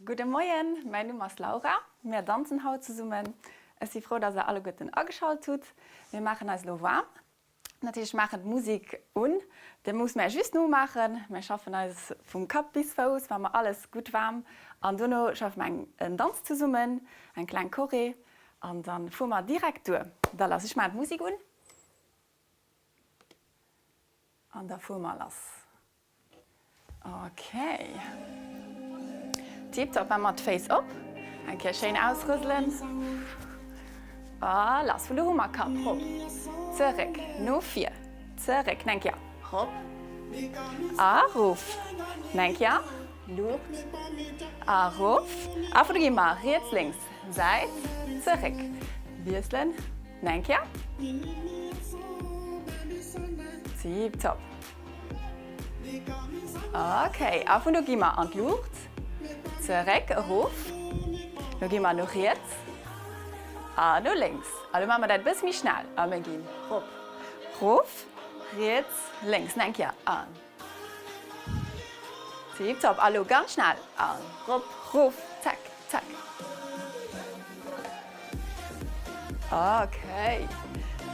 Gudde Moien, mäin Numm ass Laura. Mir danzen haut zesummen. Ech si frou, dass der alleguerten ageschalt hutt. Mir maachen eis elo waarm. Natierlech maachen d'Musik un, dat muss mär just nomaachen. Mär schaffen eis vum Kapp bis Fouss, maache mer alles gutt waarm an dono schaffe mer eng en Danz zesummen, eng kleng Choré an dann fuere mer direkt duer. Da lass, ech maachen d'Musik un an da fuere mer lass. Ok. Tiptop, maa mer d'Féiss op. Eng Kéier schéin ausrëselen. A lass, vun do hu mer Kapp rop, zeréck, no vir, zeréck, eng Kéier rop a rof, eng Kéier Luucht a rof. A vun do gi mer riets, lénks, Säit, zeréck, wiesselen, eng Kéier. Tiptop. Ok, a vun do gi mer an d'Luucht, zeréck erof, lo gi mer no riets a no lénks. A lo maache mer dat e bësse méi schnell a mir ginn rop, rof, riets, lénks. Nach eng Kéier an tiptop. A lo ganz schnell an rop, rof, zack, zack. Ok,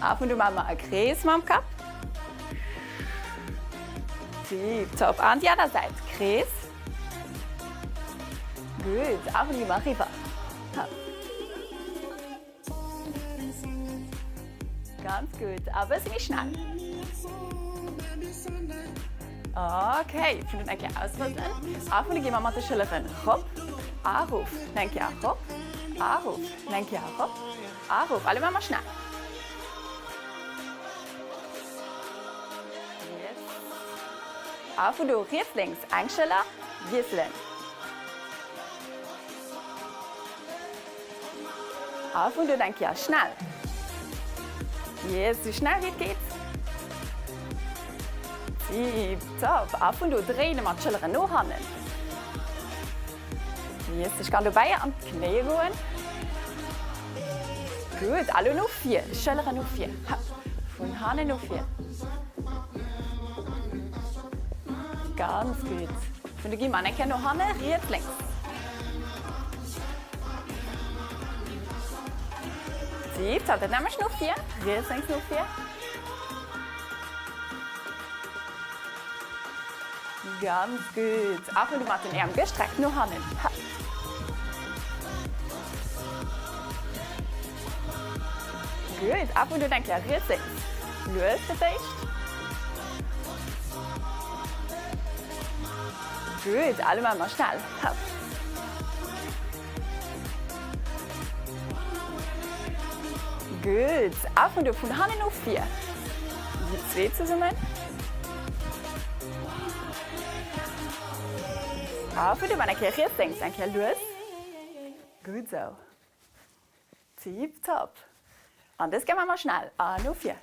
a vun do maache mer e Krees mam Kapp. Tiptop. An déi aner Säit, Krees. Gutt, a vun gi mer eriwwer. Ganz gutt. A bësse méi schnell. Ok, vun do eng Kéier ausrëselen. A vun do gi mer mat de Schëlleren rop a rof. Eng Kéier rop a rof. Eng Kéier rop a rof. Allez, maache mer schnell. Yes. A vun do riets, lénks, eng Schëller, wiesselen. A vun do eng Kéier schnell. Yes, sou schnell wéi et geet. Tiptop. A vun do dréine mer d'Schëlleren no hannen. Yes, ech kann dobäi an d'Knéie goen. Gutt, a lo no vir, Schëlleren no vir. Vun hannen no vir. Ganz gutt. Vun do gi mer eng Kéier no hanne, riets, lénks. Tiptop, dat nämlech no vir, riets, lénks, no vir. Ganz gutt. A vun do mat den Äerm gestreckt no hannen. Gutt. A vun do eng Kéier riets, lénks. Lues fir d'éischt. Gutt, alle maache mer schnell. Hopp. Gutt, a vun do vun hannen no vir. Déi zwee zesummen. A vun do maan eng Kéier riets, lénks, eng Kéier lues. Gutt sou. Tiptop. An dës Kéier maache mer schnell. A no vir.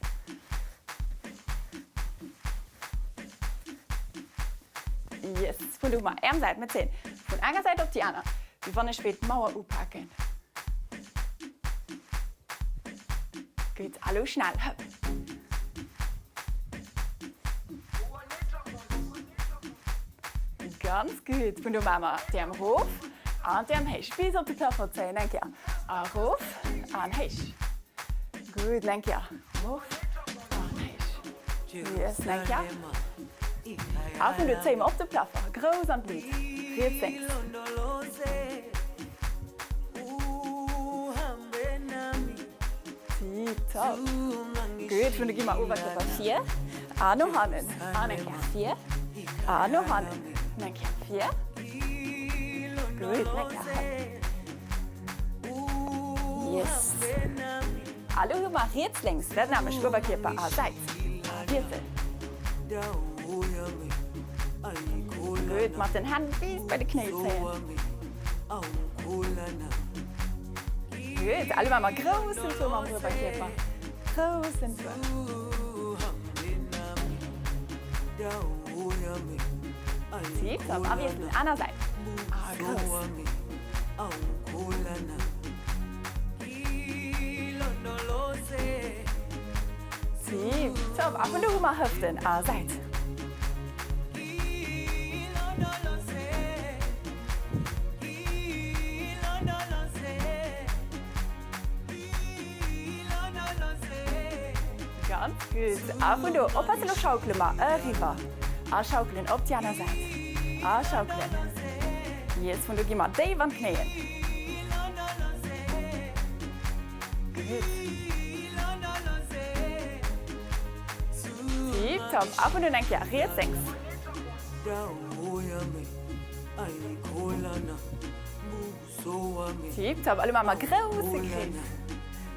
Yes. Vun do hu mer Äerm Säit, mir zéien vun enger Säit op déi aner, wéi wann ech wéilt d'Mauer upaken. Gutt, a lo schnell. Hëpp. Ganz gutt. Vun do maache mer d'Äerm erof an d'Äerm héich bis op de Plafond zéien. Eng Kéier erof an héich. Gutt, eng Kéier erof an héich. Yes, eng Kéier. A vun do zéie mer op de Plafond, grouss an d'Luut, riets, lénks. Tiptop. Gutt, vun do gi mer Oberkierper vir an no hannen. An eng Kéier vir an no hannen. Eng Kéier vir. Gutt, eng Kéier hannen. Yes. A lo hu mer riets, lénks, dat nämlech Oberkierper a Säit. Wiessel. Gutt, mat den Hänn bis bei de Knéi zéien. Gutt, a lo maache mer groussen Tour mam Oberkierper. Groussen Tour. Tiptop, a wiesselen, aner Säit. A grouss. Tiptop, a vun do hu mer Hëften a Säit. Gutt, a vun do oppassen, elo schaukele mer eriwwer a schaukelen op déi aner Säit a schaukelen. Yes, vun do gi mer déif an d'Knéien. Gutt. Tiptop, a vun do eng Kéier riets, lénks. Tiptop, elo maache mer grousse Krees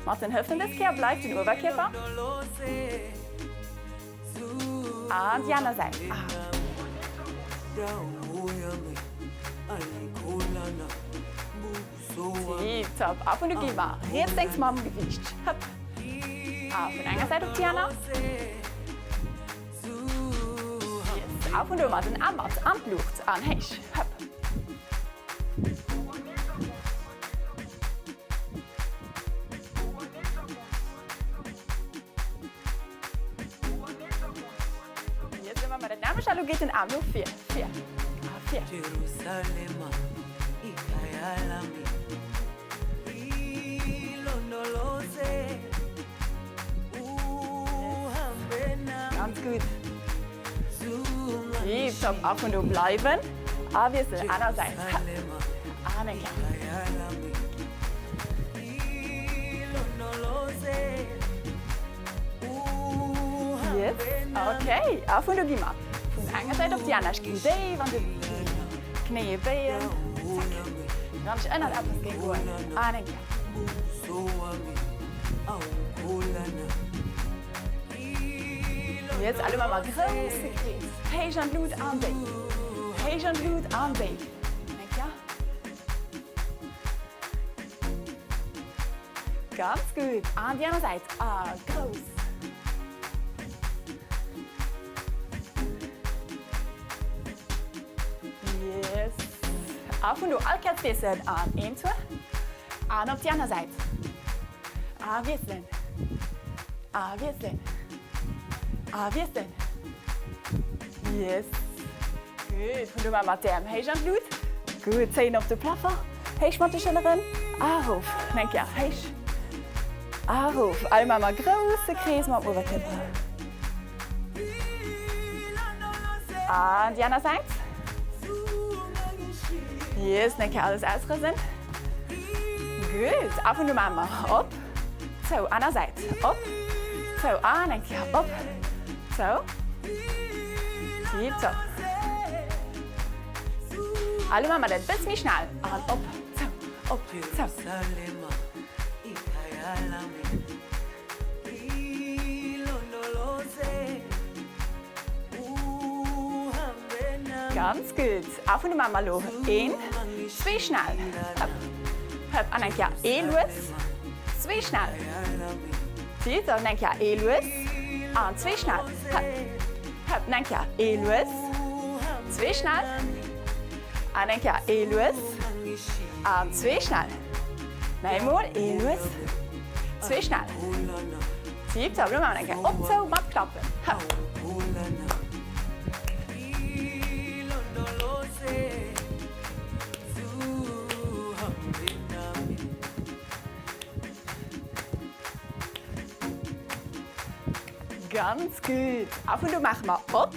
mat den Hëften. Dës Kéier bleift den Uewerkierper. An déi aner Säit. Tiptop, a vun do gi mer riets, lénks mam Gewiicht. Hëpp, a vun enger Säit op déi aner. Yes, a vun do mat den Aarm mat an d'Luucht an héich. Hëpp. Yes, lo maache mer dat nämmlecht. A lo geet den Aarm no vir, vir a vir. Ganz gutt. Tiptop. A vun do bleiwen a wiesselen. Aner Säit. An eng Kéier. Yes. Okay. A vun do gi mer vun enger Säit op déi aner. Ech ginn déif an de Knéie béien. Zack. Wann ech ënnert eppes géing goen. An eng Kéier. Jetzt alle mal grousse Krees. Héich an d'Lut an déif. Héich an d'Lut an déif. Eng Kéier. Ganz gutt. An déi aner Säit. A grouss. Yes. A vun do all Kéiers wiesselen. An een Tour. An op déi aner Säit. A wiesselen. A wiesselen. A wiesselen. Yes. Gutt. Vun do maache mer d'Äerm héich an d'Lut. Gutt. Zéien op de Plafond. Héich mat de Schëlleren. A erof. Eng Kéier héich. A erof. A lo maache mer grousse Krees mam Uewerkierper. An déi aner Säit. Yes. Eng Kéier alles ausrësen. Gutt. A vun do maache mer op, zou, aner Säit. Op, zou an eng Kéier op, zou. Tiptop. A lo maache mer dat e bësse méi schnell. An op, zou, op, zou. Ganz gutt. A vun do maache mer elo een, zwee schnell. Hëpp, hëpp. An eng Kéier ee lues, zwee schnell. Gutt. An eng Kéier ee lues an zwee schnell. Hëpp, hëpp. An eng Kéier ee lues, zwee schnell. An eng Kéier ee lues an zwee schnell. Nach eemol, ee lues, zwee schnell. Tiptop, lo maache mer eng Kéier op, zou mat klappen. Hëpp. Ganz gutt. A vun do maache mer op,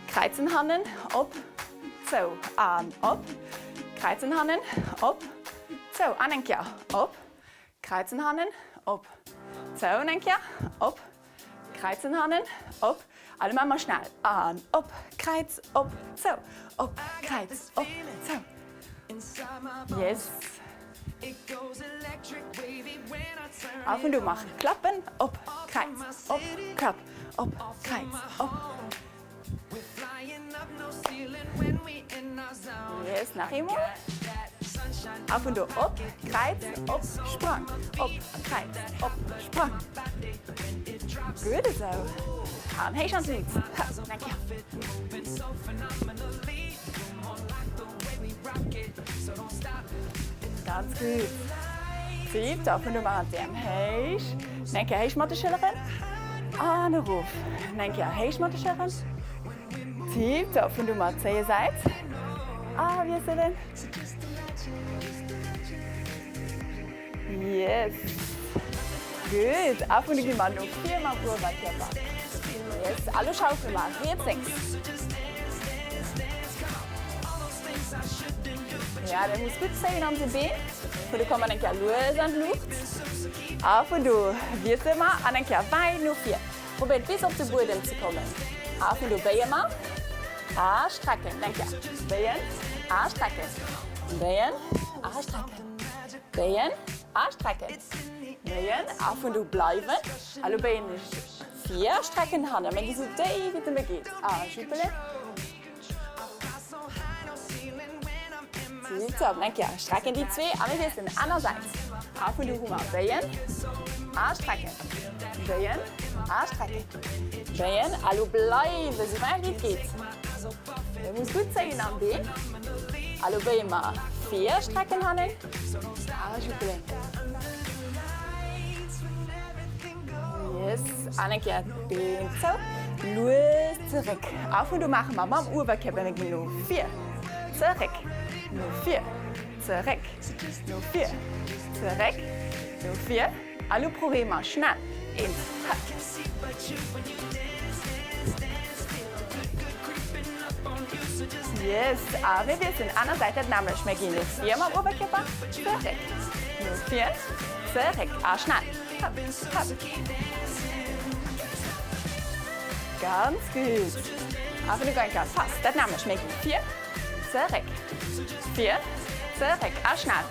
kräizen hannen, op, zou an op, kräizen hannen, op. Zou, an eng Kéier op, kräizen hannen, op, zou, an eng Kéier op, kräizen hannen, op, a lo maache mer schnell, an op, kräiz, op, zou, op, kräiz, op, zou. Yes. A vun do mach klappen, op, kräiz, op, klapp, op, kräiz, op. Yes, nach eemol. A vun do op, Kräiz, op, Sprang, op, Kräiz, op, Sprang. Gutt esou. An héich an d'Luucht. Eng Kéier. Ganz gutt. Tiptop. Vun do maachen d'Äerm héich. Eng Kéier héich mat de Schëlleren. An erof. Eng Kéier héich mat de Schëlleren. Tiptop. Vun do mat zéie Säit. A wiesselen. Yes. Gutt. A vun do gi mer no vir mam Uewerkierper. Yes, a lo schaukele mer riets, lénks. Ja, der muss gutt zéien an de Been. Vu do komme mer eng Kéier lues an d'Luucht. A vun do wiessele mer an eng Kéier wäit no vir. Probéiert bis op de Buedem ze kommen. A vun do béie mer a strecken. Eng Kéier béien a strecken, béien a strecken, béien a strecken, béien a vun do bleiwen. A lo béien ech vir, strecken hannen. Mir gi sou déif wéi et nëmme geet. A juppelen. Tiptop, eng Kéier strecken déi zwee a mir wiesselen aner Säit. A vun do hu mer béien a strecken, béien a strecken, béien a lo bleiwe sou wäit wéi et geet. Mir muss gutt zéien am Been. A lo béie mer vir, strecken hannen a juppelen. Yes, an eng Kéier d'Been zou, lues zeréck. A vun do maache mer mam Uewerkierper, mir ginn no vir, zeréck, no vir, zeréck, no vir, zeréck, no vir. A lo probéiere mer schnell. Eent, hëpp. Yes, a mir wiesselen aner Säit dat nämmlecht. Mir ginn no vir mam Uewerkierper, zeréck, no vir, zeréck a schnell. Hopp, hopp. Ganz gutt. A vun eng Kéier fast. Dat nämmlecht. Mir ginn vir, zeréck, vir, zeréck a schnell.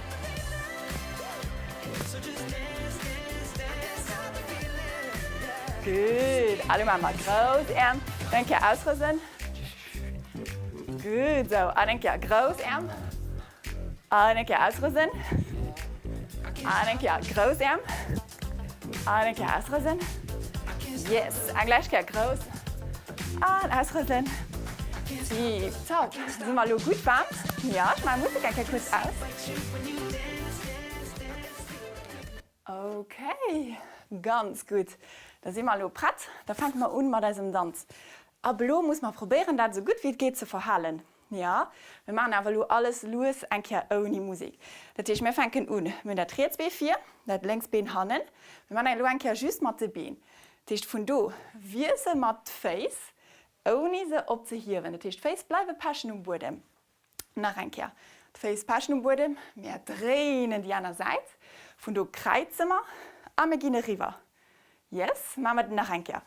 Gutt. A lo maache mer grouss Äerm. Eng Kéier ausrësen. Gutt, sou. An eng Kéier grouss Äerm. An eng Kéier ausrësen. An eng Kéier grouss Äerm. An eng Kéier ausrësen. Yes. Eng lescht Kéier grouss. An ausrësen. Tiptop. Si mer elo gutt waarm? Jo, ech maachen d'Musek eng Kéier kuerz aus. Ok, ganz gutt. Da si mer elo prett. Da fänke mer un mat eisem Danz. Ab elo muss mer probéieren, dat esou gutt wéi et geet ze verhalen. Jo, mir maachen awer elo alles lues eng Kéier ouni Musek. Dat heescht, mir fänken un, mir hunn dat riets Bee vir, dat lénks Been hannen. Mir maachen elo eng Kéier just mat de Been. Dat heescht, vun do wiessele mer d'Féiss, ouni se opzehiewen. Dat heescht, d'Féiss bleiwe pechen um Buedem. Nach eng Kéier, d'Féiss pechen um Buedem, mir dréinen déi aner Säit, vun do kräize mer a mir ginn eriwwer. Yes, maache mer nach eng Kéier.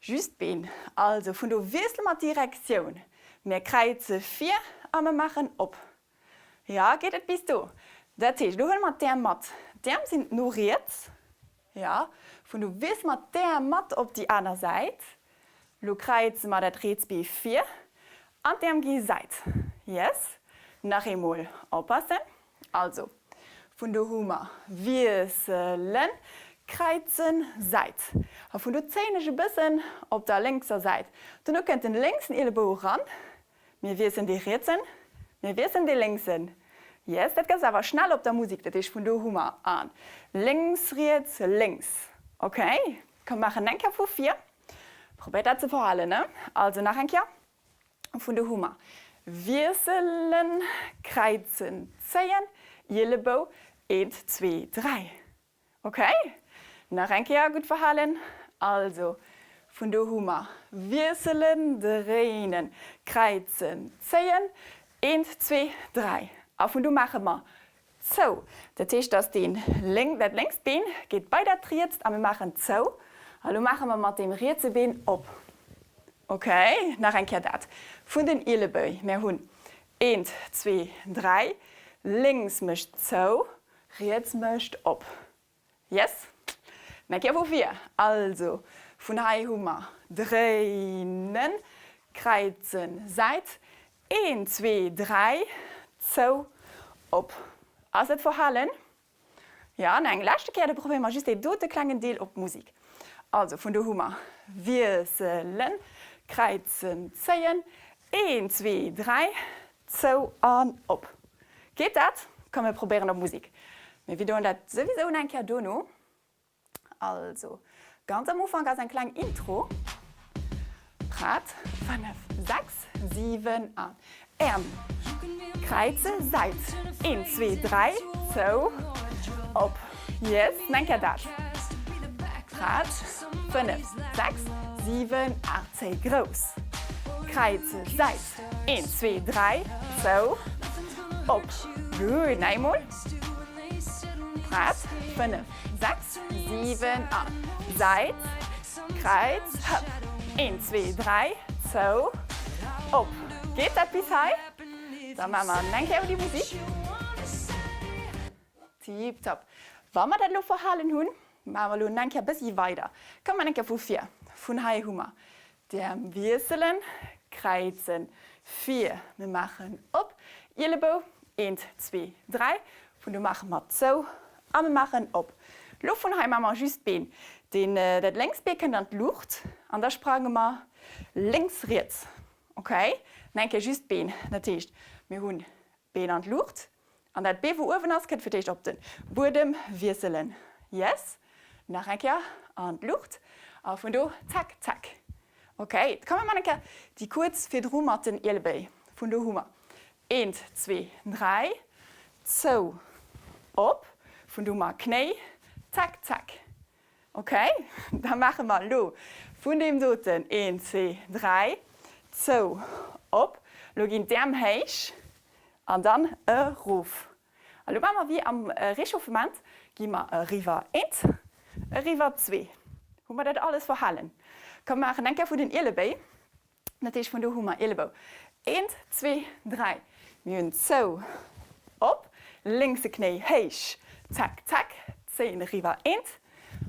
Just d'Been. Also vun do wiessele mer d'Direktioun. Mir kräize vir a mir maachen op. Jo, geet et bis do? Dat heescht, elo huele mer d'Äerm mat. D'Äerm sinn no riets. Jo, vun do wiessele mer d'Äerm mat op déi aner Säit. Lo kräize mer dat riets Bee vir an d'Äerm gi Säit. Yes. Nach eemol oppassen. Also, vun do hu mer wiesselen, kräizen, Säit. A vun do zéien ech e bëssen op der lénkser Säit. Dono kënnt den lénksen Ielebou eran. Mir wiesselen dee rietsen, mir wiesselen dee lénksen. Yes, dat gëss awer schnell op der Musik. Dat heescht, vun do hu mer an lénks, riets, lénks. Ok, komm maachen eng Kéier vu vir. Probéiert dat ze verhalen, ne? Also nach eng Kéier. Vun do hu mer wiesselen, kräizen, zéien, Ielebou, eent, zwee, dräi. Ok, nach eng Kéier gutt verhalen. Also vun do hu mer wiesselen, dréinen, kräizen, zéien, eent, zwee, dräi. A vun do maache mer Zou. Dat heescht, dass deen lénk, dat lénkst Been geet bei dat rietst a mir maachen zou. A lo maache mer mat deem rietse Been op. Ok, nach eng Kéier dat vun den Ielebéi. Mir hunn eent, zwee, dräi, lénks mécht zou, riets mécht op. Yes? Eng Kéier vu vir. Also, vun hei hu mer dréinen, kräizen, Säit, een, zwee, dräi, zou, op. Ass et verhalen? Jo, an eng leschte Kéier, da probéiere mer just dee dote klengen Deel op d'Musik. Also, vun do hu mer wiesselen, kräizen, zéien, een, zwee, dräi, Zou an op. Geet dat? Komm mir probéieren op Musik. Mir widderhuelen dat souwisou eng Kéier dono. Also, ganz am Ufank ass eng kleng Intro. Prett? 5, 6, 7 an Äerm kräize Säit. Eent, zwee, dräi, zou, op. Yes, nach eng Kéier dat. Prett? 5, 6, 7, 8, zéi grouss. Kräize, Säit, 1, 2, 3, zou, op. Gutt, nach eemol. Prett, 5, 6, 7, 8, Säit, Kräiz, hëpp, 1, 2, 3, zou, op. Geet dat bis hei? Da maache mer eng Kéier ouni Musik. Tiptop. Wa mer dat elo verhalen hunn, maache mer elo eng Kéier e bëssi weider. Komme mer eng Kéier vu vir. Vun hei hu mer d'Äerm wiesselen, kräizen vir, mir maachen op, Ielebou, eent, zwee, dräi. Vun do maache mer zou a mir maachen op. Lo vun hei maache mer just d'Been. Deen, dat lénks Bee kënnt an d'Luucht an da sprange mer lénks, riets. Ok? Eng Kéier just d'Been. Dat heescht, mir hunn d'Been an d'Luucht an dat Bee wou uewen ass kënnt fir d'éischt op den Buedem wiesselen. Yes. Nach eng Kéier an d'Luucht a vun do zack zack. Ok, komm mir man eng Kéier déi kuerz virdru mat den Ielebéi. Vun do hu mer eent, zwee, dräi, zou, op, vun do hu mer Knéi, zack zack. Ok, da maache mer elo vun deem doten een, zwee, dräi, zou, op. Elo ginn d'Äerm héich an dann erof. A lo maache mer wéi am Réchauffement, gi mer eriwwer eent, eriwwer zwee. Hu mer dat alles verhalen? Komm maachen eng Kéier vun den Ielebéi. Dat heescht, vun do hu mer Ielebou. Eent, zwee, dräi. Mir hunn zou, op, lénkse Knéi héich, zack, zack, zéien eriwwer. Eent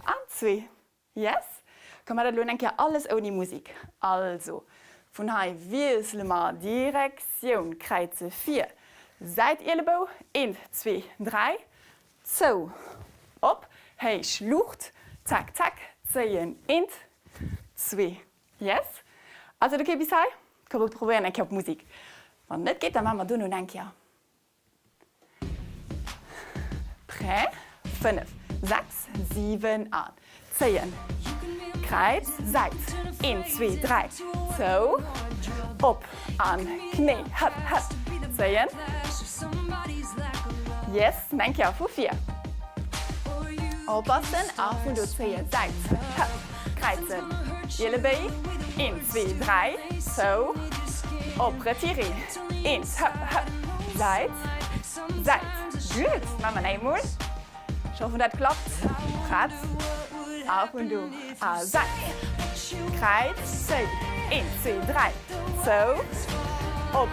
an zwee. Yes. Komm, mer dat elo eng Kéier alles ouni Musik. Also, vun hei wiessele mer Direktioun, kräize vir, Säit Ielebou. Eent, zwee, dräi. Zou, op, héich, Luucht, zack, zack, zéien. Eent, zwee. Yes. Ass et ok bis hei? Komm mer probéieren eng Kéier op Musik. Wann et net geet, da maache mer dono eng Kéier. Prêt? 5, 6, 7 an zéien. Kräiz, Säit. Een, zwee, dräi. Zou, op an Knéi. Hëpp, hëpp. Zéien. Yes. Eng Kéier vu vir. Oppassen a vun do zéien. Säit. Hëpp. Kräizen, Ielebéi, een, zwee, dräi, zou, op, retiré, eent, hëpp, hëpp, Säit, Säit. Gutt, maache mer nach eemol. Ech hoffen dat klappt. Prett? A vun do, a Säit, Kräiz, zéi, een, zwee, dräi, zou, op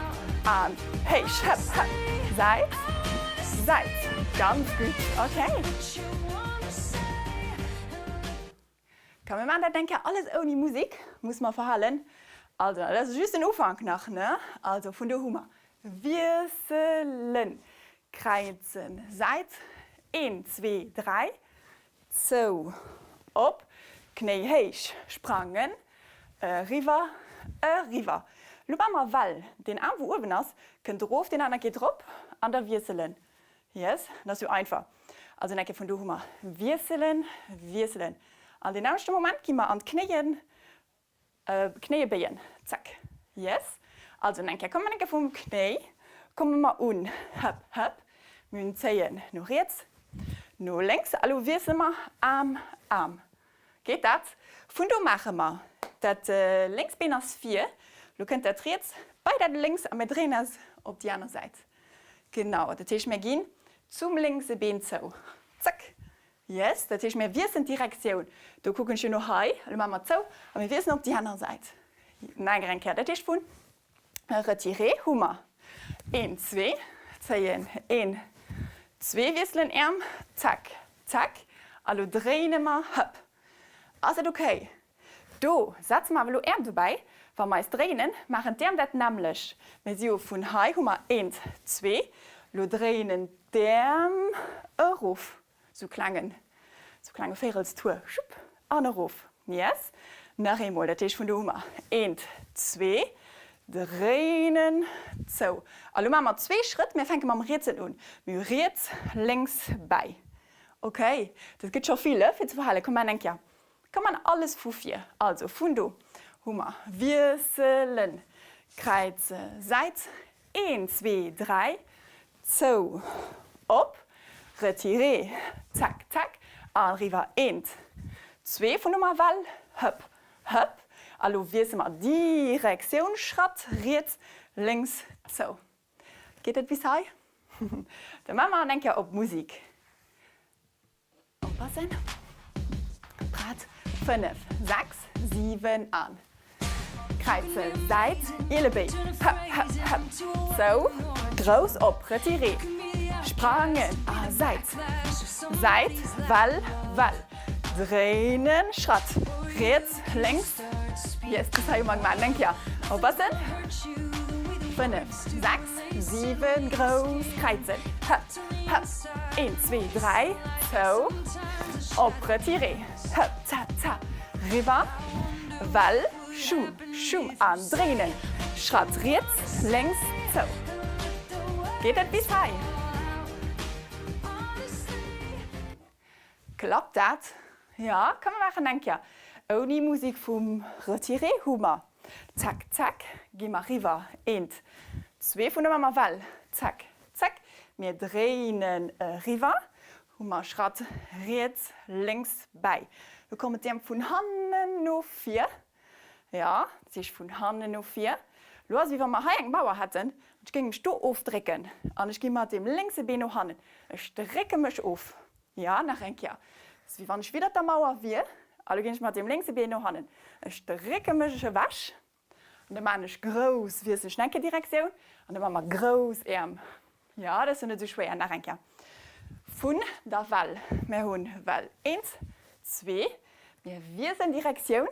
an héich, hëpp, hëpp, Säit, Säit. Ganz gutt, okay. Komm mir maachen dat eng Kéier alles ouni Musik, muss mer verhalen. Also dat ass just den Ufank nach, ne? Also vun do hu mer wiesselen, kräizen, Säit, een, zwee, dräi, zou, op, Knéi héich, sprangen, eriwwer, eriwwer. Lo maache mer Well, deen Aarm wou uewen ass, kënnt erof, deen aner geet drop an da wiesselen. Yes, dat ass jo einfach. Also eng Kéier vun do hu mer wiesselen, wiesselen. An deen nämmlechte Moment gi mer an d'Knéien, Knéie béien. Zack. Yes. Also eng Kéier komme mer eng Kéier vum Knéi komme mer un. Hëpp, hëpp. Mir hunn zéien no riets, no lénks. A lo wiessele mer Aarm, Aarm. Geet dat? Vun do maache mer dat lénks Been ass vir. Lo kënnt dat riets bei dat lénks a mir dréien eis op déi aner Säit. Genau, dat heescht mir ginn zum lénkse Been zou. Zack! Yes, dat heescht mir wiesselen d'Direktioun. Do kucken ech jo no hei, elo maache mer zou a mir wiesselen op déi aner Säit. Nach eng Kéier, dat heescht vun Retiré hu mer een, zwee, zéien, een, zwee, wiesselen Äerm, zack, zack a lo dréine mer, hëpp. Ass dat ok? Do setze mer awer elo Äerm dobäi. Wa mer eis dréinen, maachen d'Äerm dat nämmlecht. Mir si jo vun hei hu mer eent, zwee, lo dréinen d'Äerm erof, sou klengen, sou klenge Véirelstour, schupp, an erof. Yes. Nach eemol, dat heescht vun do hu mer eent, zwee, dréinen, zou. A lo maache mer zwee Schrëtt. Mir fänke mam rietsen un. Mir hu riets, lénks, bäi. Ok, dat gëtt scho vill, fir ze verhalen. Komm, maachen eng Kéier. Komm man alles vu vir. Also vun do hu mer wiesselen, kräize, Säit, een, zwee, dräi, zou, op, retiré, zack, zack, a riwwer, eent, zwee, vun do mer Well, hëpp, hëpp. A lo wiessele mer Direktioun, Schratt riets, lénks, zou. Geet et bis hei? Da maache mer eng Kéier op Musik. Oppassen. Prett, 5, 6, 7 an. Kräize, Säit, Ielebéi, hëpp, hëpp, hëpp, zou, grouss op, retiré, sprangen a Säit, Säit, Well, Well, dréinen, Schratt, riets, lénks, yes, bis hei hu mer gemaach, eng Kéier, oppassen, 5, 6, 7, grouss, kräizen, hëpp. Hëpp, een, zwee, dräi, zou, op, retiré, hëpp, za, za, riwwer, well, schum, schum an dréinen, Schratt riets, lénks, zou. Geet et bis hei? Klappt dat? Jo, komm mir maachen eng Kéier ouni Musik vum Retiré hu mer zack, zack, gi mer riwwer, eent, zwee vun der Mamma well, zack, zack, mir dréinen eriwwer, hu mer Schratt riets, lénks bäi. Lo kommen d'Äerm vun hannen no vir, jo, dat heescht vun hannen no vir. Lo ass et wéi wa mer hei eng Mauer hätten, ech géing mech do ofdrécken an ech gi mat deem lénkse Been no hannen, ech drécke mech of. Jo, nach eng Kéier. Et ass wéi wann ech widdert der Mauer wier. A lo ginn ech mat deem lénkse Been no hannen. Ech drécke mech ewech. An da maachen ech grouss, wiesselen ech nach eng Kéier Direktioun. An da maache mer grouss Äerm. Jo, dat ass jo net esou schwéier. Nach eng Kéier. Vun der Well. Mir hunn Well eent, zwee. Mir wiesselen Direktioun.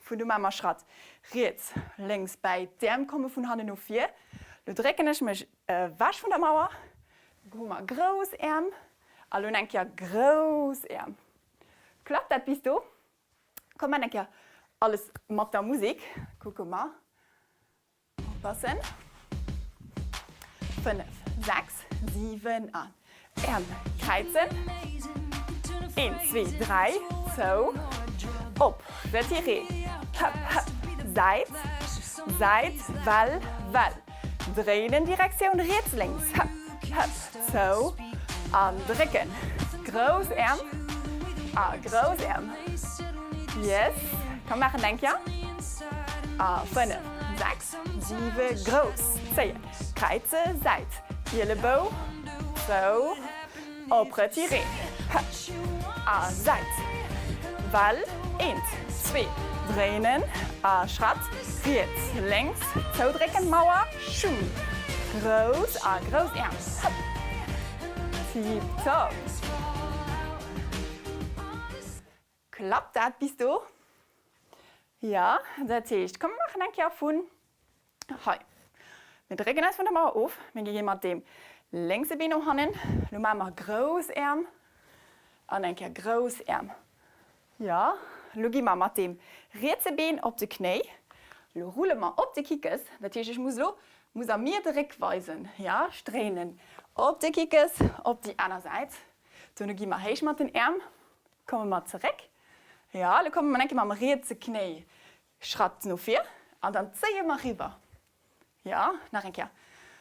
Vun do maache mer Schratt riets, lénks bäi. D'Äerm komme vun hannen no vir. Lo drécken ech mech ewech vun der Mauer. Hu mer grouss Äerm. A lo eng Kéier grouss Äerm. Klappt dat bis do? Komm maan eng Kéier alles mat der Musik. Kucke mer. Oppassen. 5, 6, 7 an Äerm kräizen. Eent, zwee, dräi, zou, op, retiré, hëpp, hëpp, Säit, Säit, Well, Well. Dréinen Direktioun riets lénks, hëpp, hëpp, zou an drécken. Grouss Äerm a grouss Äerm. Yes, komm maachen eng Kéier. A 5, 6, 7, grouss zéien, kräize Säit, Ielebou, zou. Op retiré, hëpp, a Säit, Well, eent, zwee, dréinen a Schratt, riets, lénks, zoudrécken, Mauer, schum, grouss a grouss Äerm, hëpp, tiptop. Klappt dat bis do? Jo, dat heescht, komm mir maachen eng Kéier vun hei. Mir drécken eis vun der Mauer of, mir gi mat deem lénkse Been no hannen. Lo maache mer grouss Äerm an eng Kéier grouss Äerm. Jo, lo gi mer mat deem rietse Been op de Knéi. Lo rulle mer op de Kickes, dat heescht, ech muss elo, muss der mir de Réck weisen. Jo, ech dréinen op de Kickes op déi aner Säit. Dono gi mer héich mat den Äerm. Komme mer zeréck. Jo, elo komme mer eng Kéier mam rietse Knéi Schratt no vir an dann zéie mer riwwer. Jo, nach eng Kéier.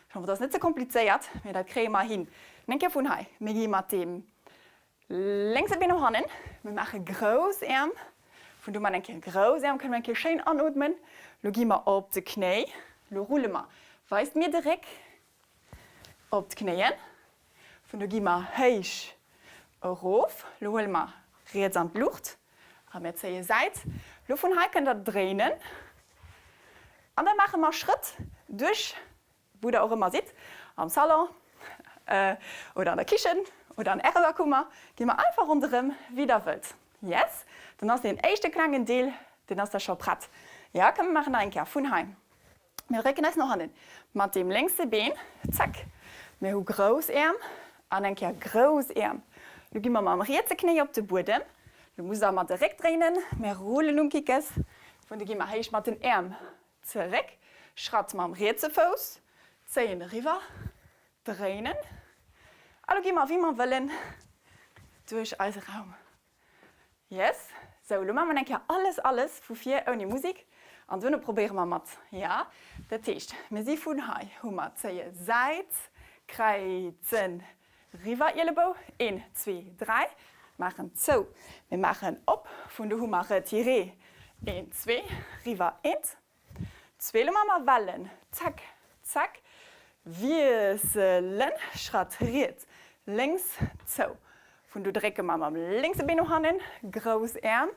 Ech hoffen, et ass net ze komplizéiert, mee dat kréie mer hin. Eng Kéier vun hei. Mir gi mat deem lénkse Been no hannen. Mir maache grouss Äerm. Vun do mat eng Kéier grouss Äerm. Kënne mer eng Kéier schéin anootmen. Elo gi mer op de Knéi. Elo rulle mer. Weist mir de Réck. Op d'Knéien. Vun do gi mer héich erof. Lo huele mer riets an d'Luucht a mir zéie Säit. Lo vun hei kënnt der dréinen an da maache mer Schrëtt duerch wou der och ëmmer sidd, am Salon oder an der Kichen oder an ärer Kummer, gi mer einfach ronderëm wéi der wëllt. Yes, dann ass deen éischte klengen Deel, deen ass da scho prett. Jo, komm mir maachen nach eng Kéier vun hei. Mir récken eis no hannen mat deem lénkse Been, zack. Mir hu grouss Äerm an eng Kéier grouss Äerm. Lo gi mer mam rietse Knéi op de Buedem. Lo musst der mat de Réck dréinen. Mir rullen um Kickes. Vun do gi mer héich mat den Äerm zeréck. Schratt mam rietse Fouss, zéien eriwwer, dréinen. A lo gi mer wéi mer wëllen duerch eise Raum. Yes, sou lo maache mer eng Kéier alles, alles vu vir ouni Musik an duerno probéiere mer mat. Ja, dat heescht mir si vun hei, hu mer zéie Säit, kräizen, riwwer, Ielebou, een, zwee, dräi, maachen zou, mir maachen op, vun do hu mer retiré, Eent, zwee, riwwer, eent, zwee. Lo maache mer Wellen, zack, zack, wiesselen, Schratt riets, lénks, zou. Vun do drécke mer mam lénkse Been no hannen, grouss Äerm,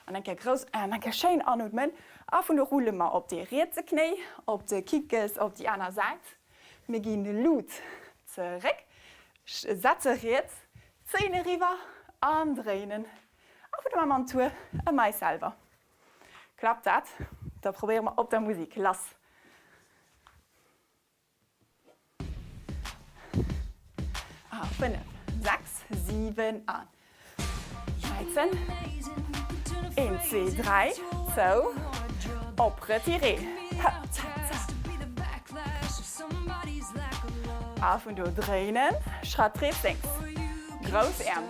an eng Kéier grouss Äerm, eng Kéier schéin anootmen, a vun do rulle mer op dee rietse Knéi, op de Kickes op déi aner Säit. Mir ginn luut zeréck, setze riets, zéien eriwwer an dréinen a vun do maache mer en Tour ëm eis selwer. Klappt dat? Da probéiere mer op der Musik. Lass! A 5, 6, 7 an 13. 1, 2, 3, zou, op, retiré. Hëpp, za, za. A vun do dréinen, Schratt riets, lénks. Grouss Äerm.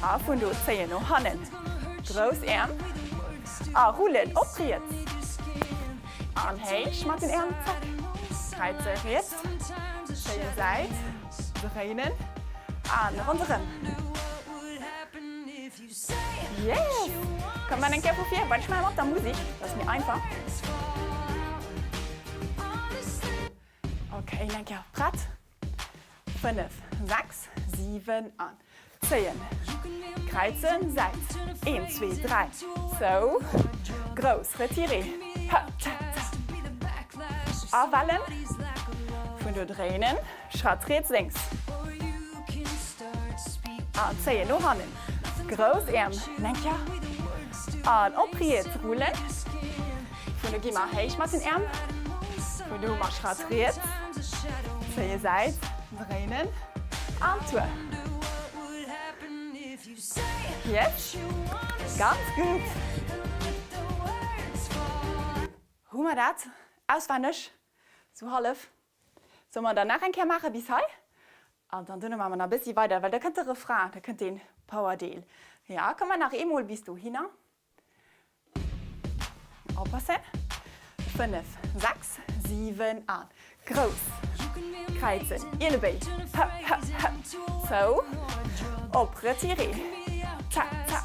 A vun do zéien no hannen. Grouss Äerm. A rullen op riets. An héich mat den Äerm, zack. Kräize riets, schéin Säit, dréinen an ronderëm. Yes! Komm maan eng Kéier vu vir, well ech maache mat der Musik, dat ass méi einfach. Ok, eng Kéier prett? 5, 6, 7 an zéien, kräizen, Säit, 1, 2, 3, zou, grouss, retiré, hë, ta, ta, a Wellen, vun do dréinen, Schratt riets, lénks, an zéien no hannen, grouss Äerm, eng Kéier, an op riets rullen, Vun do gi mer héich mat den Äerm. Vun do hu mer Schratt riets, zéie Säit, dréinen an Tour. Yes, ganz gutt. Hu mer dat auswenneg, sou hallef. Solle mer dann nach eng Kéier maache bis hei? An dann duerno maache mer nach e bëssi weider, well da kënnt de Refrain, da kënnt dee Power-Deel. Jo, komm mer nach eemol bis dohinner. Oppassen. 5, 6, 7 an grouss kräizen, Ielebéi, hëpp, hëpp, hëpp, zou, op, retiré, ta, ta,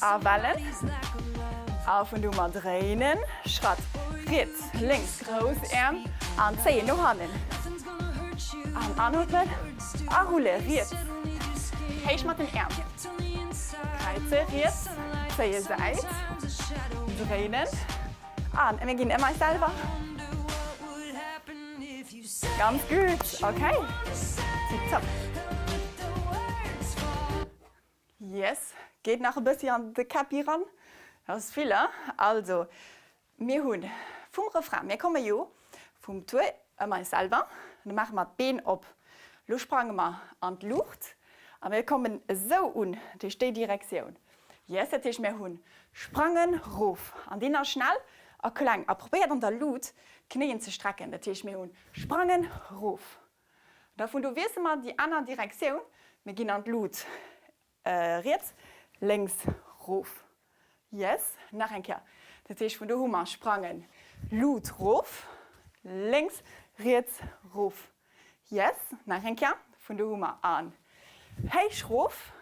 a Wellen, a vun do mer dréinen, Schratt riets, lénks, grouss Äerm an zéien no hannen an anootmen a rulle riets, héich mat den Äerm. Kräize riets, zéie Säit, dréinen an mir ginn ëm eis selwer. Ganz gutt, ok, tiptop. Yes, geet nach e bëssi an de Käppi ran. Dat ass vill, hein? Also, Mir hunn vum Refrain, mir komme jo vum Tour ëm eis selwer, an da maache mer d'Been op. Lo sprange mer an d'Luucht a mir kommen esou un, dat heescht déi Direktioun. Yes, dat heescht mir hunn sprangen rof an deen ass schnell a kleng a probéiert an der Luut d'Knéien ze strecken. Dat heescht mir hunn sprangen rof. Da vun do wiessele mer déi aner Direktioun, mir ginn an d'Luut Riets, lénks, rof. Yes, nach eng Kéier. Dat heescht, vun do hu mer sprangen, Lut, rof, lénks, riets, rof. Yes, nach eng Kéier. Vun do hu mer an héich, rof,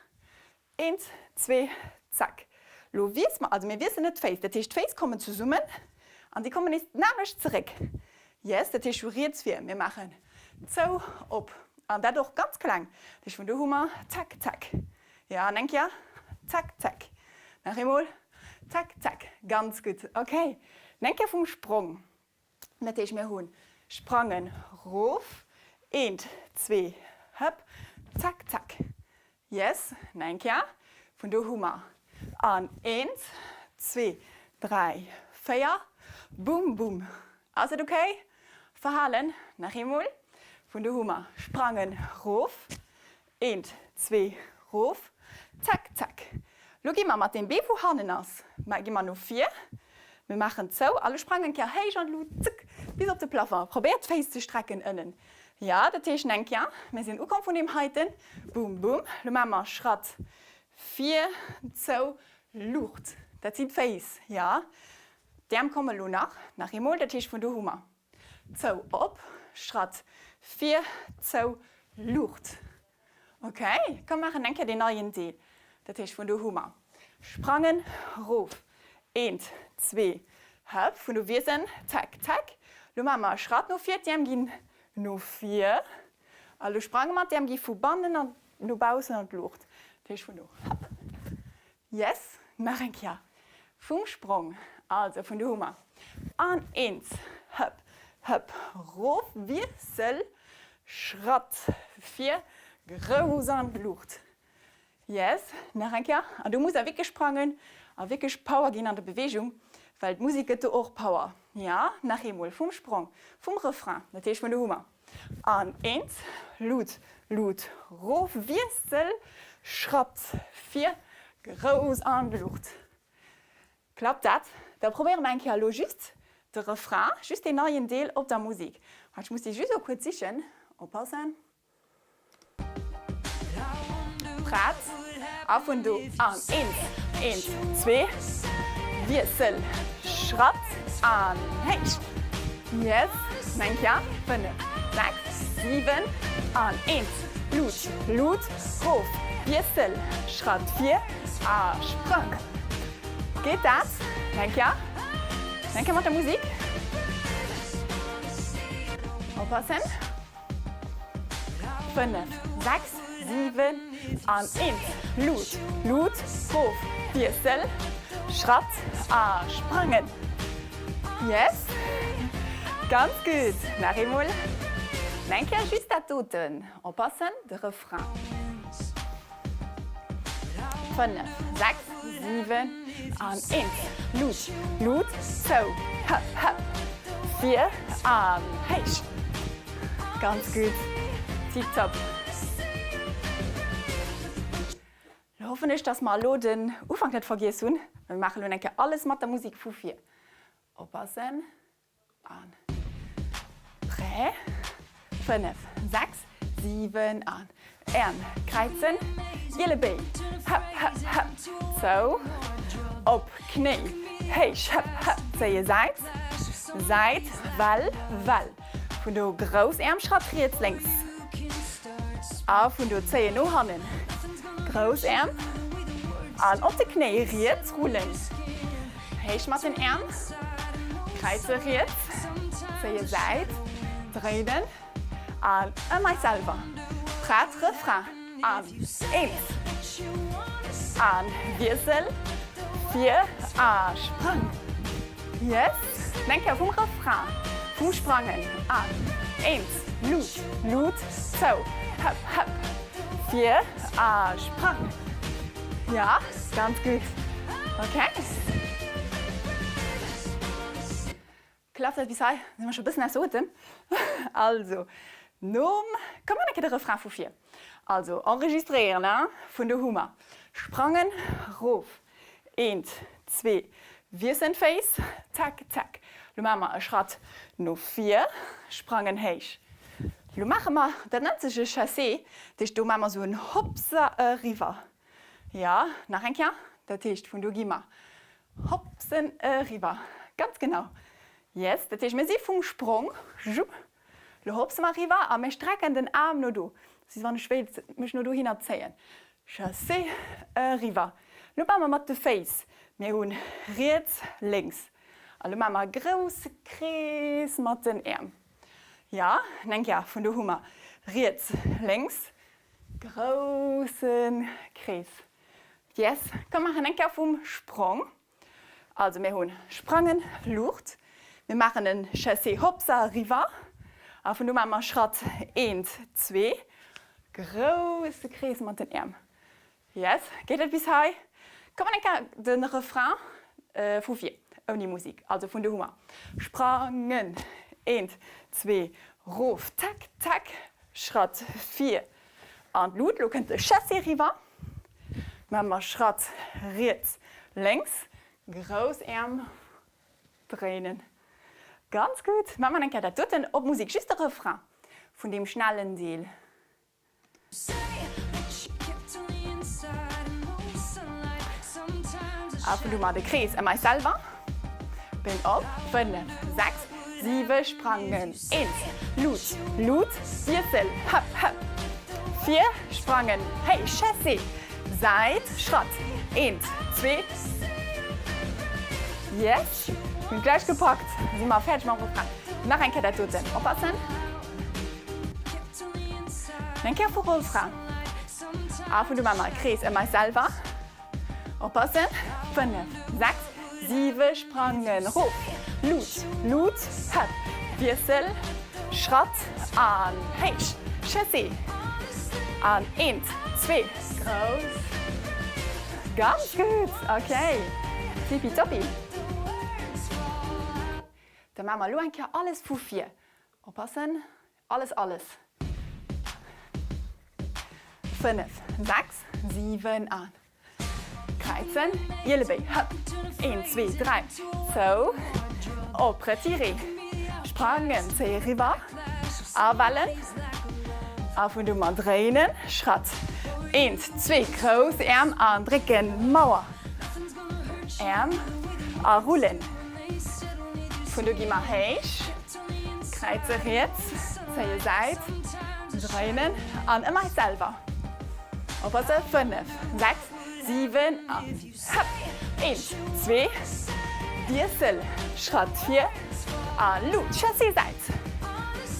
eent, zwee, zack. Lo wiesse mer, also mir wiesselen net d'Féiss, dat heescht d'Féiss kommen zesummen an déi kommen nees d'nämmlecht zeréck. Yes, dat heescht vu riets vir. Mir maachen zou, op an dat och ganz kleng. Dat heescht vun do hu mer zack, zack. Jo, an eng Kéier zack, zack. Nach eemol zack, zack. Ganz gutt. Ok, an eng Kéier vum Sprong. Dat heescht mir hunn sprangen, rof, eent, zwee, hëpp, zack, zack. Yes, eng Kéier. Vun do hu mer an eent, zwee, dräi, véier, bum, bum. Ass et ok? Verhalen. Nach eemol. Vun do hu mer sprangen, rof, eent, zwee, rof, zack, zack. Lo gi mer mat deem Bee wou hannen ass, gi mer no vir. Mir maachen zou a lo sprangen eng Kéier héich an d'Lut, zëck, bis op de Plafond. Probéiert d'Féiss ze strecken ënnen. Jo, dat heescht eng Kéier, mir sinn ukomm vun deem heiten, boom, boom. Lo maache mer Schratt vir, zou, Luucht. Dat sinn d'Féiss, jo. D'Äerm komme lo nach, nach eemol. Dat heescht vun do hu mer zou, op, Schratt vir, zou, Luucht. Ok, komm maachen eng Kéier deen neien Deel. Dat heescht vun do hu mer sprangen, rof. Eent, zwee, hëpp, vun do wiesselen, zack, zack. Lo maache mer e Schratt no vir, d'Äerm ginn no vir a lo sprange mer, d'Äerm gi vu bannen an no baussen an d'Luucht. Dat heescht vun do, hëpp. Yes, nach eng Kéier vum Sprong. Also vun do hu mer an eent, hëpp, hëpp, rof, wiessel, Schratt vir, grouss an d'Luucht. Yes, nach eng Kéier. An do muss der wierklech sprangen a wierklech Power ginn an der Beweegung, well d'Musek gëtt do och Power. Ja, nach eemol vum Sprong, vum Refrain. Dat heescht, vun do hu mer an eent, Lut, Lut, rof, Wiessel, Schratt vir, grouss an d'Luucht. Klappt dat? Da probéiere mer eng Kéier elo just de Refrain, just deen neien Deel op der Musek. Ech muss déi just elo kuerz sichen, oppassen. Prett? A vun do an eent, eent, zwee, Wiessel, Schratt an héich. Yes, eng Kéier, 5, 6, 7 an eent, Lut, Lut, rof, Wiessel, Schratt vir a Sprang. Geet dat? Eng Kéier, eng Kéier mat der Musik. Oppassen. 5, 6, 7 an eent. Lut, Lut, rof, Wiessel, Schratt a sprangen. Yes, ganz gutt. Nach eemol. Eng Kéier just dat doten. Oppassen, de Refrain. 5, 6, 7 an eent. Lut, Lut, zou, hëpp, hëpp, vir an héich. Ganz gutt, tiptop. Lo hoffen ech, dass mer elo den Ufank net vergiess hunn. Mir maachen elo eng Kéier alles mat der Musik vu vir. Oppassen. An 3, 5, 6, 7 an Äerm kräizen, Iele béi, hëpp, hëpp, hëpp, zou, op Knéi, héich, hëpp, hëpp, zéie Säit, Säit, Well, Well, vun do grouss Äerm, Schratt riets, lénks a vun do zéien no hannen, grouss Äerm an op de Knéi riets rullen. Héich mat den Äerm, kräize riets, zéie Säit, dréinen an ëm eis selwer. Prett, Refrain an eent an wiessel, vir a sprang. Yes, eng Kéier vum Refrain, vum Sprangen an eent, Lut, Lut, zou, hëpp, hëpp, vir a sprang. Ja, ganz gutt. Ok. Klappt dat bis hei? Si mer scho bëssen ausser Otem. Also, nom, komm mer eng Kéier de Refrain vu vir. Also, enregistréieren, hein, vun do hu mer sprangen, rof, eent, zwee, wiesselen d'Féiss, zack, zack. Lo maache mer e Schratt no vir, sprangen héich. Lo maache mer, dat nennt sech e Chassé, dat heescht, do maache mer esou en Hopser eriwwer. Jo, nach eng Kéier. Dat heescht, vun do gi mer hopsen eriwwer. Ganz genau. Yes, dat heescht, mir si vum Sprong, jupp, lo hopse mer eriwwer a mir strecken den Aarm no do, wéi wann ech wéilt mech no dohinner zéien. Chassé, eriwwer. Lo maache mer mat de Féiss. Mir hunn riets, lénks. A lo maache mer e grousse Krees mat den Äerm. Jo, eng Kéier, vun do hu mer riets, lénks. Grousse Krees. Yes, komm maachen eng Kéier vum Sprong. Also mir hunn Sprangen, Luucht. Mir maachen en Chassé Hopsa eriwwer a vun do maache mer Schratt eent, zwee. Grousse Krees mat den Äerm. Yes, geet et bis hei? Komm eng Kéier de Refrain vu vir, ouni Musik. Also vun do hu mer Sprangen, eent, zwee, rof, tack, tack, Schratt vir an d'Lut. Lo kënnt de Chassé riwwer. Maache mer Schratt riets, lénks, grouss Äerm dréinen. Ganz gutt. Maache mer eng Kéier dat doten op Musik, just de Refrain vun deem schnellen Deel. A vun do mar de Krees ëm eis selwer. Been op, 5, 6, 7, sprangen, eent, Lut, Lut, Wiessel, hëpp, hëpp, vir, sprangen, héi, Chassé, Säit, Schratt, eent, zwee. Yes! Hunn et gläich gepackt. Da si mer fäerdeg mam Refrain. Nach eng Kéier dat doten. Oppassen. Eng Kéier vu Refrain. A vun do maache mer e Krees ëm eis selwer. Oppassen. 5, 6, 7, sprangen erof. Lut, Lut, hëpp, Wiessel, Schratt an héich. Chassé. An eent, zwee, grouss. Ganz gutt, ok. Tippitoppi. Da maache mer elo eng Kéier alles vu vir. Oppassen, alles, alles. 5, 6, 7 an. Kräizen, Ielebéi, hëpp, eent, zwee, dräi, zou, op, retiré, sprangen, zéie riwwer, awellen, a vun do mer dréinen, Schratt, eent, zwee, grouss Äerm an drécken, Mauer, Äerm a rullen, vun do gi mer héich, kräize riets, zéie Säit, dréinen an ëmmer selwer. Oppasse, 5, 6, 7 an hëpp, eent, zwee, Wiessel, Schratt vir a Luut, Chassé Säit,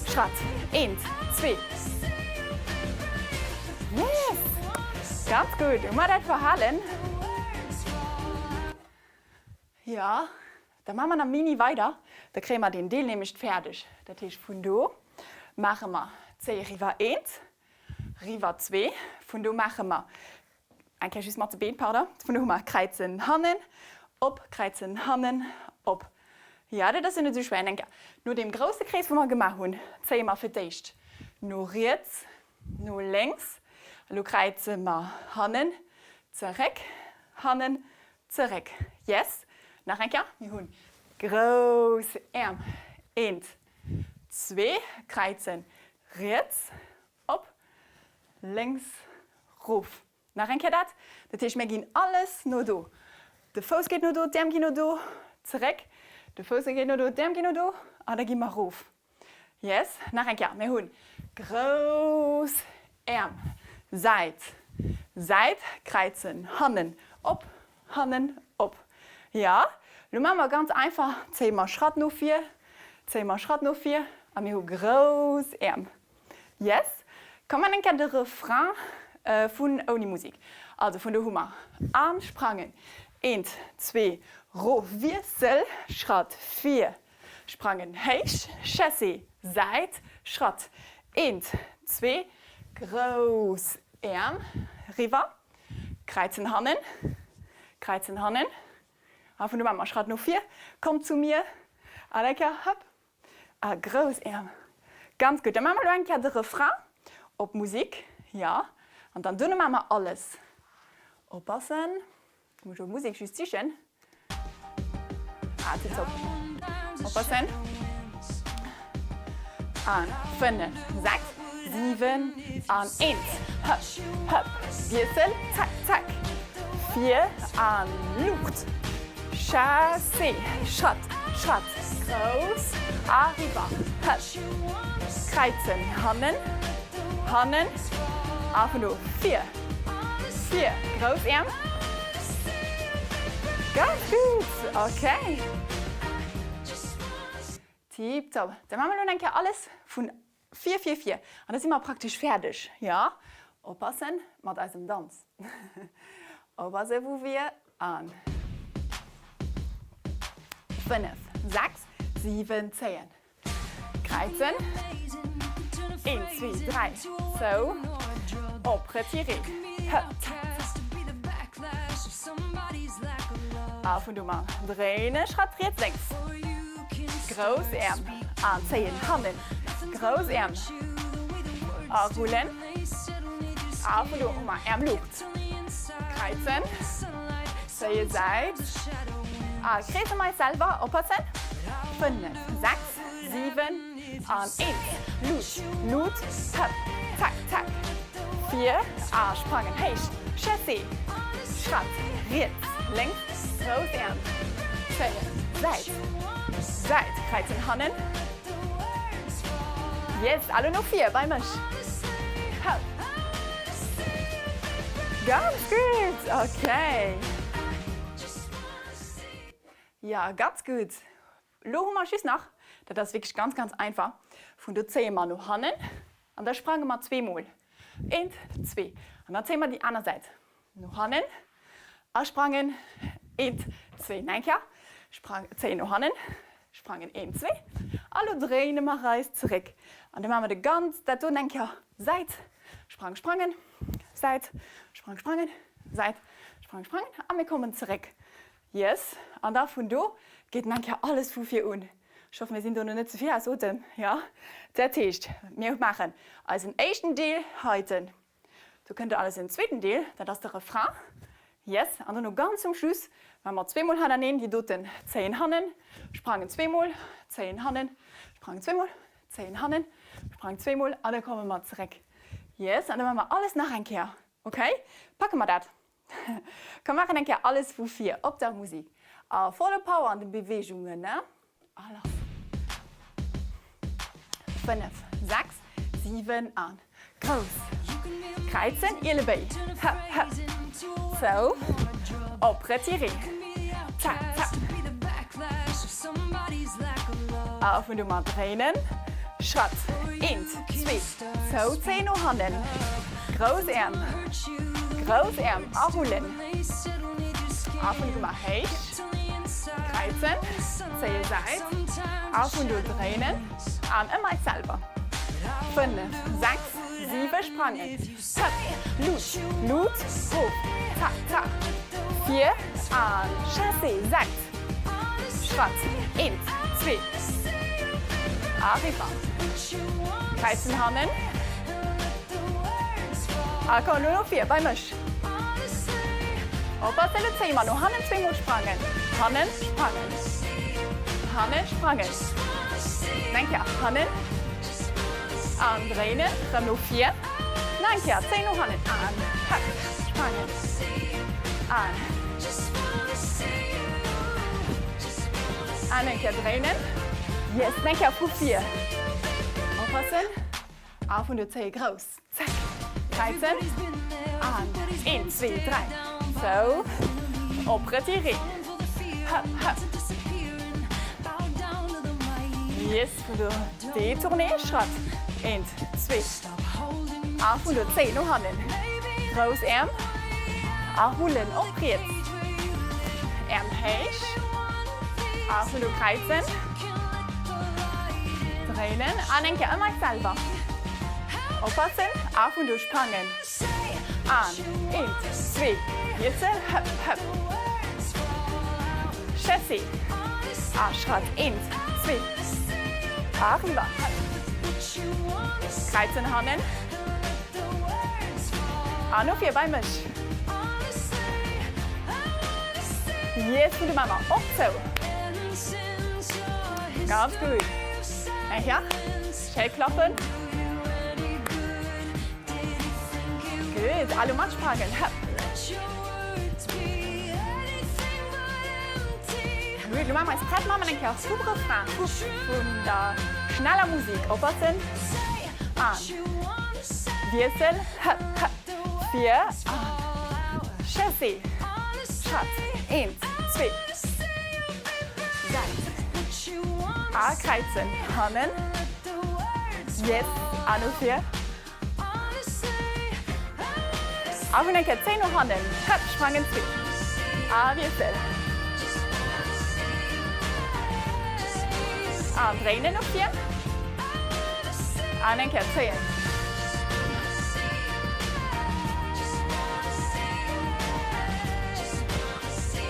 Schratt, eent, zwee. Yes! Ganz gutt, hu mer dat verhalen? Jo, da maache mer nach mini weider, da kréie mer deen Deel nämlech fäerdeg. Dat heescht vun do maache mer zéie riwwer eent, Riwwer zwee, vun do maache mer eng Kéier just mat de Been, pardon, vun do hu mer Kräizen hannen, op, Kräizen hannen, op. Jo, dat ass jo net esou schwéier. Eng Kéier no deem grousse Krees, wou mer gemaach hunn, zéie mer fir d'éischt no riets, no lénks. Elo kräize mer hannen, zeréck, hannen, zeréck. Yes, nach eng Kéier. Mir hunn grouss Äerm, eent, zwee, kräizen Riets, op, lénks, rof. Nach eng Kéier dat. Dat heescht, mir ginn alles no do. De Fouss geet no do, d'Äerm ginn no do, zeréck. De Fouss geet no do, d'Äerm ginn no do an da gi mer rof. Yes. Nach eng Kéier. Mir hunn grouss Äerm, Säit, Säit, kräizen, hannen, op, Hannen op. Jo, lo maache mer ganz einfach, zéie mer Schratt no vir, zéie mer Schratt no vir a mir hu grouss Äerm. Yes. Komm mer eng Kéier de Refrain vun ouni Musik. Also vun do hu mer an sprangen, eent, zwee, rof, Wiessel, Schratt vir, sprangen, héich, Chassé, Säit, Schratt, eent, zwee, grouss Äerm, riwwer. Kräizen hannen, kräizen hannen, a vun do maache mer Schratt no vir, komm zu mir, an eng Kéier hëpp, a grouss Äerm. Ganz gutt. Da maache mer elo eng Kéier de Refrain op Musik, jo, an dann duerno maache mer alles. Oppassen. Muss jo Musek just sichen. Ah, tipptopp. Oppassen. An 5, 6, 7 an 1. Hëpp, hëpp, Wiessel, zack, zack. Vir an Luucht. Chassé, Schratt, Schratt, grouss a riwwer. Hëpp, kräizen, hannen, hannen a vun do vir. Vir, grouss Äerm. Ganz gutt, ok. Tiptop. Da maache mer elo eng Kéier alles vun vir, vir, vir. An da si mer praktesch fäerdeg. Jo, oppassen mat eisem Danz. Oppasse vu vir an 5, 6, 7, zéien. Kräizen, een, zwee, dräi, zou, op, retiré, hëpp, a vun do mar dréine, Schratt riets, lénks, grouss Äerm an zéien hannen, grouss Äerm a rullen, a vun do hu mer Äerm Luucht, kräizen, zéie Säit a kreese mer eis selwer, oppassen, 5. 6, 7 an 1, Luut, Luut, hëpp, zack, zack, vir a sprangen, héich, Chassé, Schratt, riets, lénks, grouss Äerm, zéien, Säit, Säit, kräizen hannen, yes, a lo no vir bei mech, hëpp, ganz gutt, okay. Jo, ganz gutt. Lo hu mer just nach, dat ass wierklech ganz, ganz einfach, vun do zéie mer no hannen an da sprange mer zweemol. Eent, zwee. An dann zéie mer déi aner Säit no hannen a sprangen. Eent, zwee. Nach eng Kéier. Sprang, zéien no hannen, sprangen. Eent, zwee. A lo dréine mer eis zeréck. An da maache mer de ganz, dat do eng Kéier Säit, sprang, sprangen, Säit, sprang, sprangen, Säit, sprang, sprangen a mir kommen zeréck. Yes, an da vun do geet nach eng Kéier alles vu vir un. Ech hoffen, mir sinn dono net ze vill aus Otem, jo? Dat heescht, mir maachen eisen éischten Deel heiten, do kënnt alles en zweeten Deel, dat ass de Refrain, yes, an dono ganz zum Schluss maache mer zweemol hanerneen déi doten, zéien hannen, sprangen zweemol, zéien hannen, sprangen zweemol, zéien hannen, sprangen zweemol an da komme mer zeréck. Yes, an da maache mer alles nach eng Kéier, okay? Packe mer dat? Komm maachen eng Kéier alles vu vir op der Musik a volle Power an de Beweegungen, ne? A lass! 5, 6, 7 an grouss kräizen, Ielebéi, hëpp, hëpp, zou, op, retiré, zack, zack. A vun do mat dréinen, Schratt, eent, zwee, zou, zéi no hannen, grouss Äerm, grouss Äerm a rullen. A vun do mar héich, kräizen, zéie Säit, a vun do dréinen an ëmmer et selwer. 5, 6, 7, sprangen, hëpp, Lut, Lut, rof, ta, ta, vir an Chassé, Säit. Schratt, eent, zwee, a riwwer. Kräizen hannen. A komm elo no vir bei mech. Oppassen, elo zéie mer no hannen, zweemol sprangen. Hannen, sprangen. Hannen, sprangen. Nach eng Kéier, hannen. An dréinen, rëm no vir. Nach eng Kéier, zéi no hannen. An hëpp, sprangen. An. An eng Kéier dréinen. Yes, nach eng Kéier vu vir. Oppassen. A vun do zéie grouss. Zack. Kräizen. An een, zwee, dräi. Zou. Op, retiré. Hëpp, hëpp. Yes, vun do détourné, Schratt. Eent, zwee. A vun do zéi no hannen. Grouss Äerm. A rullen op riets. Äerm héich. A vun do kräizen. Dréinen. An eng Kéier ëmmer d'selwer. Oppassen. A vun do sprangen. An eent, zwee, Wiessel, hëpp, hëpp. Chassé. A Schratt, eent, zwee. A riwwer, hëpp. Kräizen hannen. An no vir bei mech. Yes, vun de Mamma op zou. Ganz gutt. Eng Kéier. Schéi klappen. Gutt, a lo matsprangen. Hëpp. Gutt, lo maache mer eis prett. Maache mer eng Kéier vum Refrain, vun der schneller Musik. Oppassen. An Wiessel. Hëpp, hëpp. Vir an Chassé. Schratt. Eent, zwee. Säit. A kräizen. Hannen. Yes. A no vir. A vun eng Kéier zéi no hannen. Hëpp, sprangen zwee. A wiessel. An dréinen no vir. An eng Kéier zéien.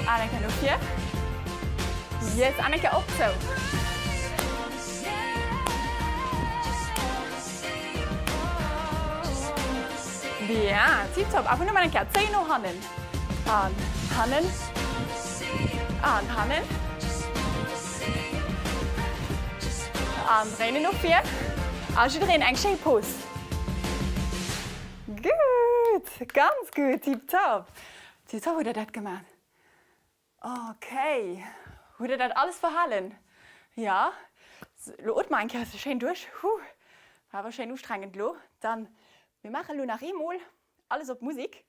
An eng Kéier no vir. Yes, an eng Kéier op zou. Bien, tiptop. A vun do mol eng Kéier zéi no hannen. An hannen. An hannen. An dréinen no vir. A jiddereen eng schéi Pose. Gutt, ganz gutt, tiptop. Tiptop hutt der dat gemaach. Ok, hutt der dat alles verhalen? Jo, lo ootme mer eng Kéier sou schéin duerch. Huh, war awer schéin ustrengend lo. Dann, mir maachen lo nach eemol alles op Musik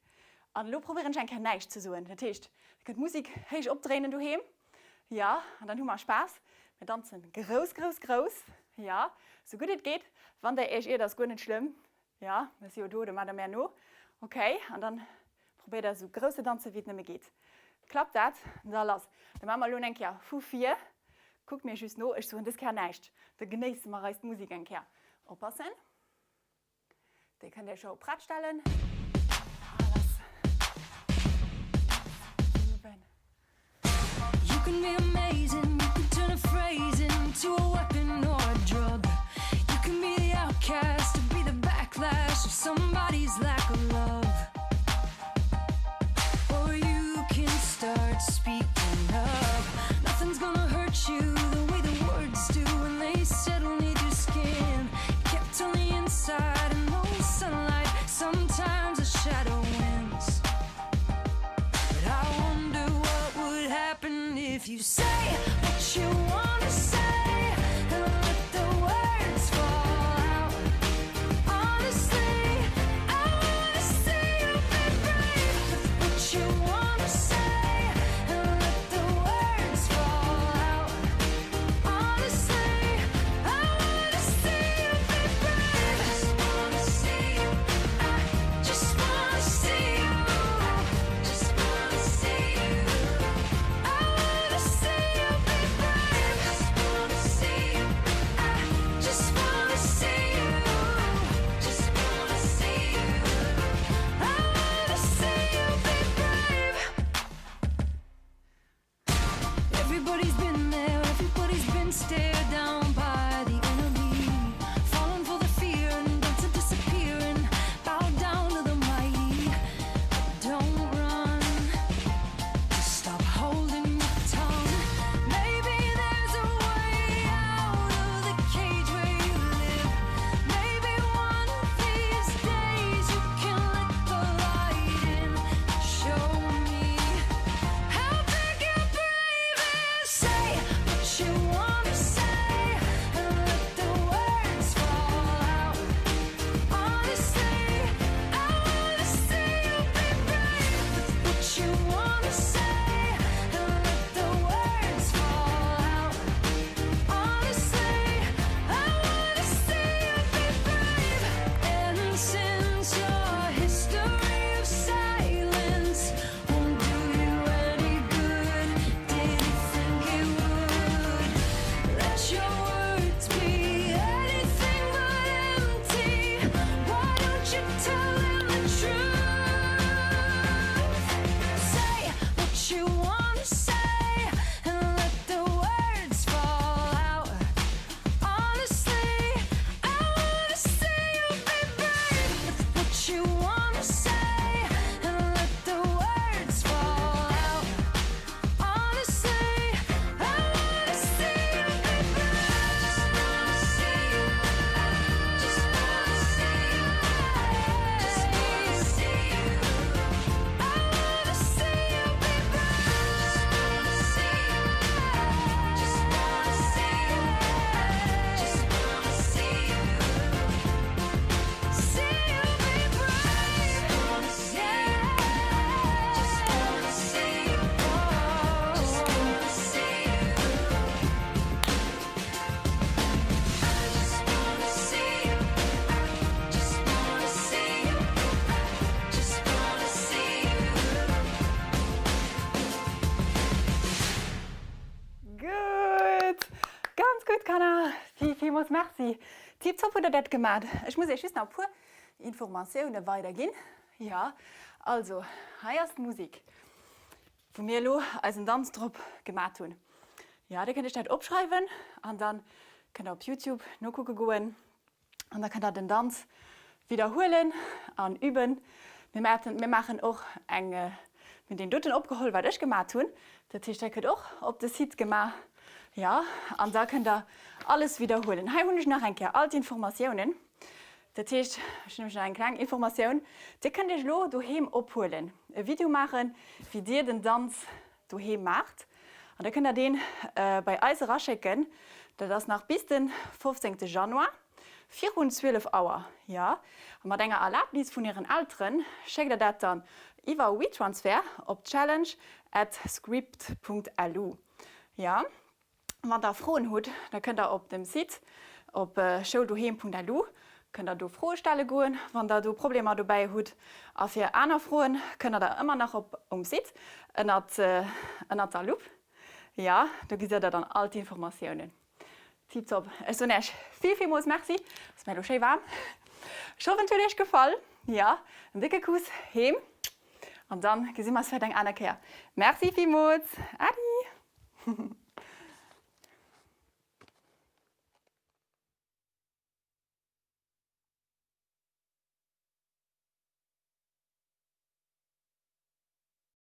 an elo probéieren ech eng Kéier näischt ze soen. Dat heescht, dir kënnt d'Musik héich opdréinen doheem. Jo, an dann hu mer Spaass. Mir danzen grouss, grouss, grouss. Jo, sou gutt et geet. Wann der iech iert, ass guer net schlëmm. Jo, mir si jo do, da maacht der mär no. Ok, an dann probéiert der sou grouss ze danzen, wéi et nëmme geet. Klappt dat? Da lass. Da maache mer elo eng Kéier vu vir. Kuckt mir just no, ech soen dës Kéier näischt. Da genéisse mer eis d'Musek eng Kéier. Oppassen. Dir kënnt Iech jo prett stellen. A lass. 7. You can be amazing, you can turn a phrase into a weapon or a drug. You can be the outcast or be the backlash of somebody's lack of love. Or you can start speaking up. Nothing's gonna hurt you the way the words do when they settle neath your skin. Kept on the inside and no sunlight. Sometimes a shadow wins. But I wonder what would happen if you say what you wanna say and let the words fall out. Honestly, I wanna see you be brave with what you wanna say and let the words fall out. Honestly, I wanna see you be brave. I just wanna see you. I just wanna see you. Just wanna see you. I wanna see you be brave. Just wanna see you. I just wanna see you. Just wanna see you. I wanna see you be brave. Everybody's been there, everybody's been stared down by the enemy. Falling for the fear and dancing disappearing. Bow down to the mighty. But don't run. Just stop holding your tongue. Maybe there's a way out of the cage where you live. Maybe one of these days you can let the light in. Show me how big your brave is. Say what you wanna say and let the words fall out. Honestly, I wanna see you be brave with what you wanna say and let the words fall out. Honestly, I wanna see you be brave. And since your history of silence won't do you any good, did you think it would? Let your words be anything but empty. Why don't you tell them the truth? Say what you wanna say and let the words fall out. Honestly, I wanna see you be brave with what you wanna say and let the words fall out. Honestly, I wanna see you be brave. I just wanna see you. I just wanna see you. Just wanna see you. I wanna see you be brave. Just wanna see you. Just wanna see you. Just wanna see you. See you be brave. Just wanna see you. Just wanna see you. Just wanna see you. I just wanna see you. I just wanna see you. Just wanna see you. Gutt! Ganz gutt, Kanner! Vill, villmools Merci! Tiptop hutt der dat gemat. Ech muss iech just nach e puer Informatioune weiderginn. Jo, also hei ass d'Musik, wou mir elo eisen Danz drop gemat hunn. Jo, dir kënnt iech dat opschreiwen an da kënnt der op Youtube nokucke goen. An da kënnt der den Danz widderhuelen an üben. Mir maachen, mir maachen och eng, mir hunn deen doten opgeholl, wat ech gemat hunn. Dat heescht, dat gëtt och op de Site gemaach. Jo, an da kënnt der alles widderhuelen. Hei hunn ech nach eng Kéier all d'Informatiounen. Dat heescht, ech hunn nämlech nach eng kleng Informatioun. Dir kënnt iech elo doheem ophuelen, e Video maachen, wéi dir den Danz doheem maacht an da kënnt der deen bei eis eraschécken. Dat ass nach bis den 15 Januar virun 12 Auer, jo. A mat enger Erlaabnis vun ären Elteren schéckt der dat dann iwwer WeTransfer op challenge at script.lu. Jo, wann der Froen hutt, da kënnt der op dem Site op schouldoheem.lu kënnt der do Froe stelle goen, wann der do Problemer dobäi hutt. A fir aner Froen kënnt der der ëmmer nach op um Site ënnert ënnert der Lupp. Jo, do gesitt der dann all d'Informatiounen. Tiptop. Ech soen Äech vill villmools Merci. Ass mär elo schéi waarm. Ech hoffen et huet Iech gefall. Jo, en décke Kuss heem an dann gesi mer eis vläit eng aner Kéier. Merci villmools. Adi.